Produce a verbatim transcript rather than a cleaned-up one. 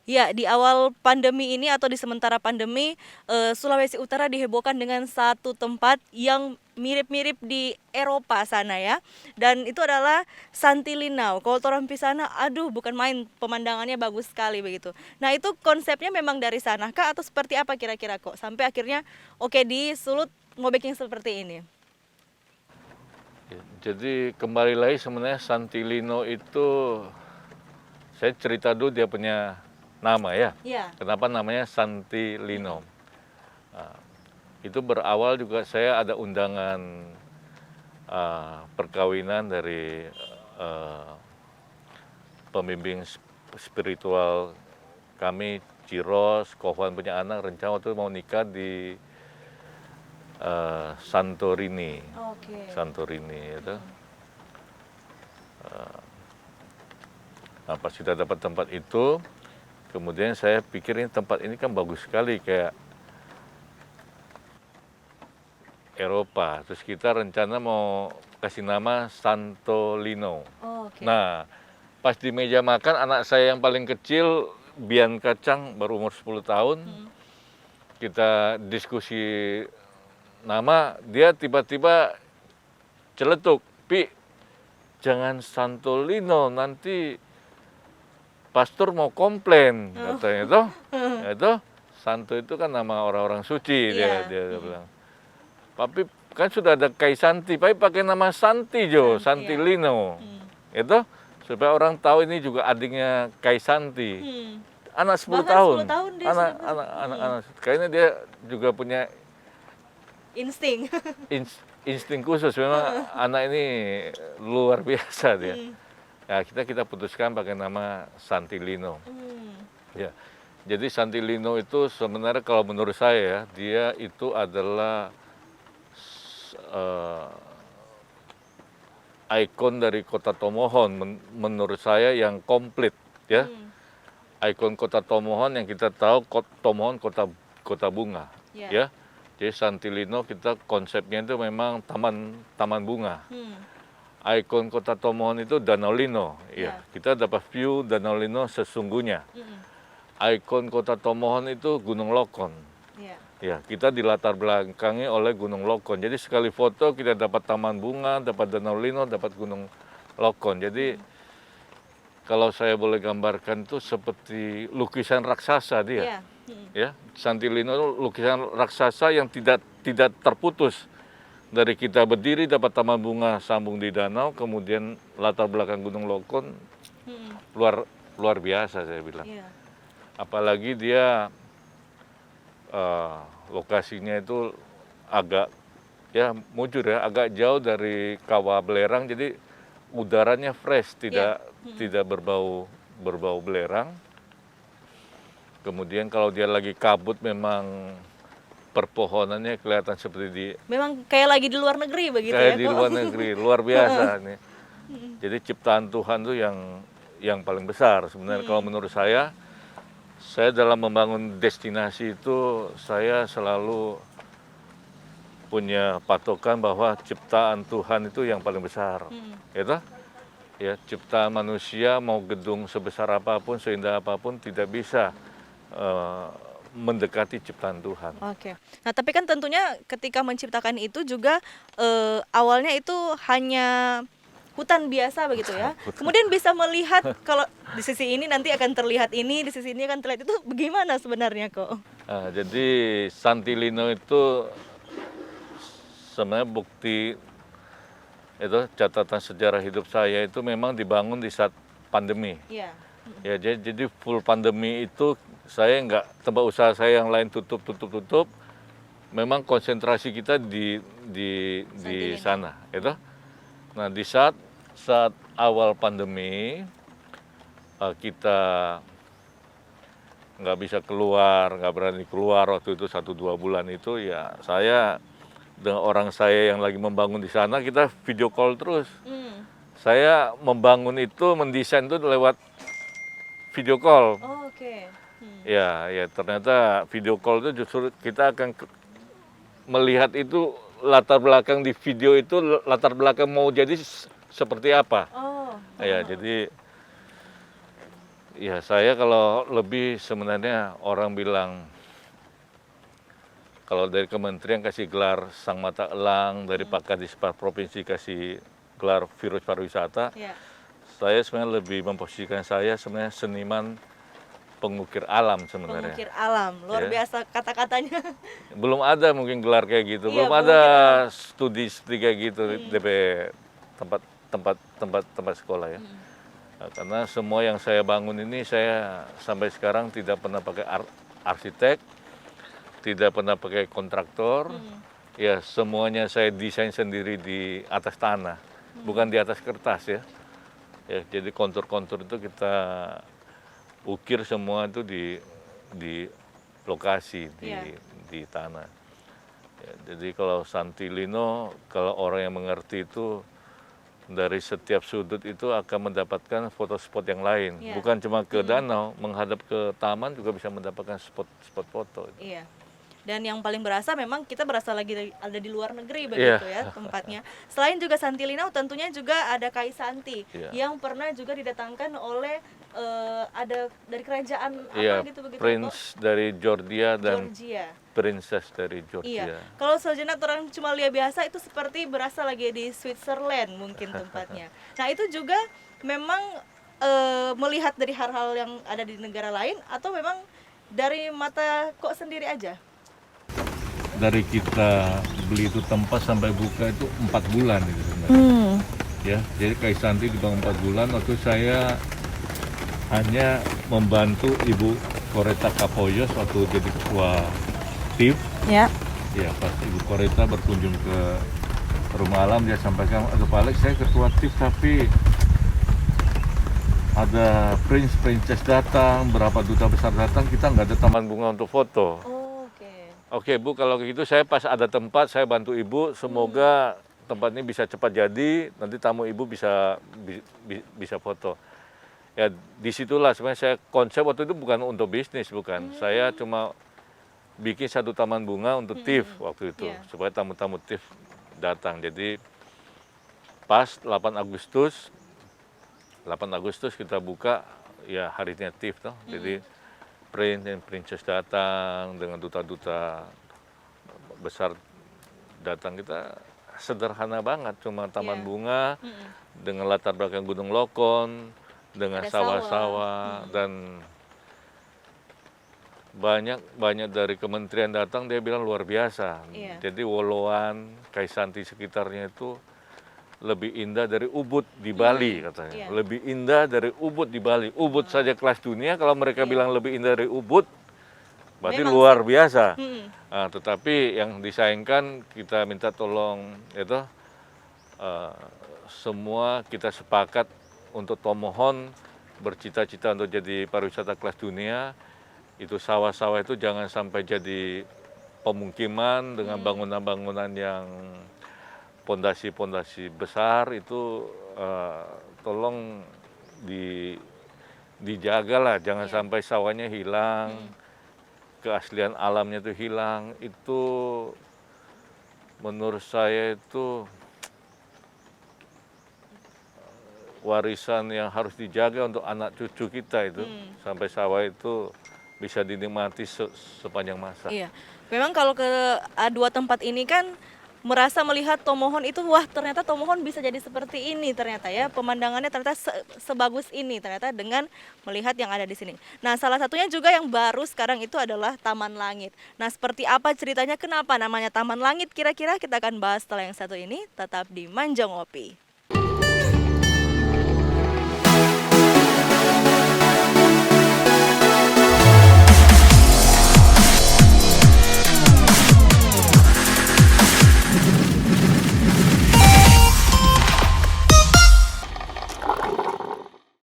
Ya, di awal pandemi ini atau di sementara pandemi, eh, Sulawesi Utara dihebohkan dengan satu tempat yang mirip-mirip di Eropa sana ya. Dan itu adalah Santi Linau. Kalau torang pi sana, aduh bukan main, pemandangannya bagus sekali begitu. Nah, itu konsepnya memang dari sana kah atau seperti apa kira-kira kok? Sampai akhirnya oke di Sulut mau bikin seperti ini. Ya, jadi kembali lagi sebenarnya Santi Lino itu, saya cerita dulu dia punya nama ya. Ya. Kenapa namanya Santi Lino? Ah, itu berawal juga saya ada undangan, ah, perkawinan dari, eh, pembimbing sp- spiritual kami, Ciros, Kohwan punya anak, rencana waktu itu mau nikah di, eh, Santorini. Oke. Santorini itu. Eh, nah, pas kita dapat tempat itu, kemudian saya pikir ini tempat ini kan bagus sekali, kayak Eropa. Terus kita rencana mau kasih nama Santo Lino. Oh, oke. Nah, pas di meja makan, anak saya yang paling kecil, Bian Kacang, baru umur sepuluh tahun. Hmm. Kita diskusi nama, dia tiba-tiba celetuk, "Pi, jangan Santo Lino, nanti pastor mau komplain," Oh. katanya toh. Ya toh, Santo itu kan nama orang-orang suci, dia, Iya. dia, dia Hmm. bilang. "Tapi kan sudah ada Kai Santi, pai pakai nama Santi jo, San-, Santi iya. Lino." Hmm. Itu supaya orang tahu ini juga adiknya Kai Santi. Hmm. Anak sepuluh Bahkan tahun. sepuluh tahun dia Anak, sudah punya. anak, anak, Hmm. anak. Kayaknya dia juga punya Insting. ins- insting khusus. Memang anak ini luar biasa dia. Hmm. Ya, kita, kita putuskan pakai nama Santi Lino. Hmm. Ya. Jadi Santi Lino itu sebenarnya kalau menurut saya ya, dia itu adalah s- eh, ikon dari kota Tomohon men- menurut saya yang komplit ya. Hmm. Ikon kota Tomohon yang kita tahu kot- Tomohon kota kota bunga Ya. ya. Jadi Santi Lino kita konsepnya itu memang taman taman bunga. Hmm. Ikon kota Tomohon itu Danau Lino. Ya, Ya. kita dapat view Danau Lino sesungguhnya. Mm-mm. Ikon kota Tomohon itu Gunung Lokon. Ya. Ya, kita dilatar belakangi oleh Gunung Lokon. Jadi sekali foto kita dapat taman bunga, dapat Danau Lino, dapat Gunung Lokon. Jadi Hmm. kalau saya boleh gambarkan itu seperti lukisan raksasa dia. Ya. Hmm. Ya, Santi Lino itu lukisan raksasa yang tidak tidak terputus. Dari kita berdiri dapat taman bunga sambung di danau, kemudian latar belakang Gunung Lokon Hmm. luar luar biasa saya bilang. Ya. Apalagi dia eh, lokasinya itu agak ya mujur ya, agak jauh dari kawah belerang, jadi udaranya fresh, tidak Ya. Hmm. tidak berbau berbau belerang. Kemudian kalau dia lagi kabut memang perpohonannya kelihatan seperti di Memang kayak lagi di luar negeri begitu kayak ya di kok. Luar negeri, luar biasa nih. Mm-mm. Jadi ciptaan Tuhan tuh yang yang paling besar sebenarnya. Hmm. Kalau menurut saya, saya dalam membangun destinasi itu saya selalu punya patokan bahwa ciptaan Tuhan itu yang paling besar. Hmm. Ya toh? Ya, ciptaan manusia mau gedung sebesar apapun, seindah apapun tidak bisa eh, mendekati ciptaan Tuhan. Oke. Nah, tapi kan tentunya ketika menciptakan itu juga eh, awalnya itu hanya hutan biasa begitu ya. Kemudian bisa melihat kalau di sisi ini nanti akan terlihat ini, di sisi ini akan terlihat itu, bagaimana sebenarnya kok? Nah, jadi Santi Lino itu sebenarnya bukti itu catatan sejarah hidup saya itu memang dibangun di saat pandemi. Iya. Ya, jadi, jadi full pandemi itu saya nggak, tempat usaha saya yang lain tutup, tutup, tutup. Memang konsentrasi kita di di di Santi Lino. Sana, itu. Nah, di saat saat awal pandemi eh, kita nggak bisa keluar, nggak berani keluar waktu itu satu dua bulan itu, ya saya dengan orang saya yang lagi membangun di sana, kita video call terus. Hmm. Saya membangun itu, mendesain itu lewat video call. Oh, oke. Hmm. Ya, ya, ternyata video call itu justru kita akan ke- melihat itu latar belakang di video itu, latar belakang mau jadi s- seperti apa. Oh. Ya, Aha. Jadi Ya, saya kalau lebih sebenarnya orang bilang, kalau dari kementerian kasih gelar Sang Mata Elang, dari Pak Kadispa Provinsi kasih gelar virus pariwisata, Ya. saya sebenarnya lebih memposisikan saya sebenarnya seniman pengukir alam sebenarnya. Pengukir alam, luar Ya. biasa kata-katanya. Belum ada mungkin gelar kayak gitu, Iya, belum ada pengukir alam. studi studi kayak gitu Hmm. di tempat tempat tempat tempat sekolah ya. Hmm. Nah, karena semua yang saya bangun ini saya sampai sekarang tidak pernah pakai ar- arsitek, tidak pernah pakai kontraktor. Hmm. Ya, semuanya saya desain sendiri di atas tanah, Hmm. bukan di atas kertas ya. Ya, jadi kontur-kontur itu kita ukir semua itu di di lokasi di Iya. di tanah. Ya, jadi kalau Santi Lino, kalau orang yang mengerti itu dari setiap sudut itu akan mendapatkan foto spot yang lain. Iya. Bukan cuma ke Hmm. danau, menghadap ke taman juga bisa mendapatkan spot spot foto. Iya. Dan yang paling berasa memang kita berasa lagi ada di luar negeri Iya. begitu ya tempatnya. Selain juga Santi Lino, tentunya juga ada Kai Santi Iya. yang pernah juga didatangkan oleh eh, ada dari kerajaan apa Iya, gitu begitu atau Prince dari Georgia dan Georgia. Princess dari Georgia. Iya. Kalau sejenak orang cuma lihat biasa itu seperti berasa lagi di Switzerland mungkin tempatnya. Nah, itu juga memang eh, melihat dari hal-hal yang ada di negara lain atau memang dari mata Kok sendiri aja? Dari kita beli itu tempat sampai buka itu empat bulan itu sebenarnya. Hmm. Ya, jadi Kai Santi dibangun empat bulan, waktu saya hanya membantu Ibu Koreta Kapoyos waktu jadi ketua TIF. Ya. Ya, pas Ibu Koreta berkunjung ke Rumah Alam, dia sampaikan, "Aduh, Pak Alex, saya ketua TIF, tapi ada prince, princess datang, berapa duta besar datang, kita nggak ada taman bunga untuk foto." Oh, oke. "Oke, Bu, kalau gitu saya pas ada tempat, saya bantu Ibu. Semoga Hmm. tempat ini bisa cepat jadi, nanti tamu Ibu bisa bi- bi- bisa foto." Ya, disitulah sebenarnya saya konsep waktu itu bukan untuk bisnis, bukan. Hmm. Saya cuma bikin satu taman bunga untuk Hmm. TIF waktu itu, Iya. supaya tamu-tamu TIF datang. Jadi pas delapan Agustus, delapan Agustus kita buka, ya harinya TIF toh. Jadi Hmm. prince and princess datang dengan duta-duta besar datang. Kita sederhana banget, cuma taman Iya. bunga Mm-mm. dengan latar belakang Gunung Lokon, dengan Ada sawah-sawah, sawah. Hmm. dan banyak banyak dari kementerian datang, dia bilang luar biasa. Iya. Jadi Woloan, Kai Santi sekitarnya itu lebih indah dari Ubud di Bali, Hmm, katanya. Iya. Lebih indah dari Ubud di Bali. Ubud Wow. saja kelas dunia, kalau mereka Iya. bilang lebih indah dari Ubud, berarti Memang luar sih. biasa. Hmm. Ah, tetapi yang disayangkan, kita minta tolong itu eh, semua kita sepakat untuk Tomohon bercita-cita untuk jadi pariwisata kelas dunia. Itu sawah-sawah itu jangan sampai jadi pemukiman dengan Hmm. bangunan-bangunan yang pondasi-pondasi besar itu, eh, tolong di dijagalah, jangan Iya. sampai sawahnya hilang, Hmm. keaslian alamnya itu hilang. Itu menurut saya itu warisan yang harus dijaga untuk anak cucu kita itu, Hmm. sampai sawah itu bisa dinikmati se- sepanjang masa. Iya. Memang kalau ke, ah, dua tempat ini kan merasa melihat Tomohon itu, wah, ternyata Tomohon bisa jadi seperti ini ternyata ya. Pemandangannya ternyata se- sebagus ini ternyata dengan melihat yang ada di sini. Nah, salah satunya juga yang baru sekarang itu adalah Taman Langit. Nah, seperti apa ceritanya, kenapa namanya Taman Langit kira-kira? Kita akan bahas setelah yang satu ini, tetap di Manjo Ngopi.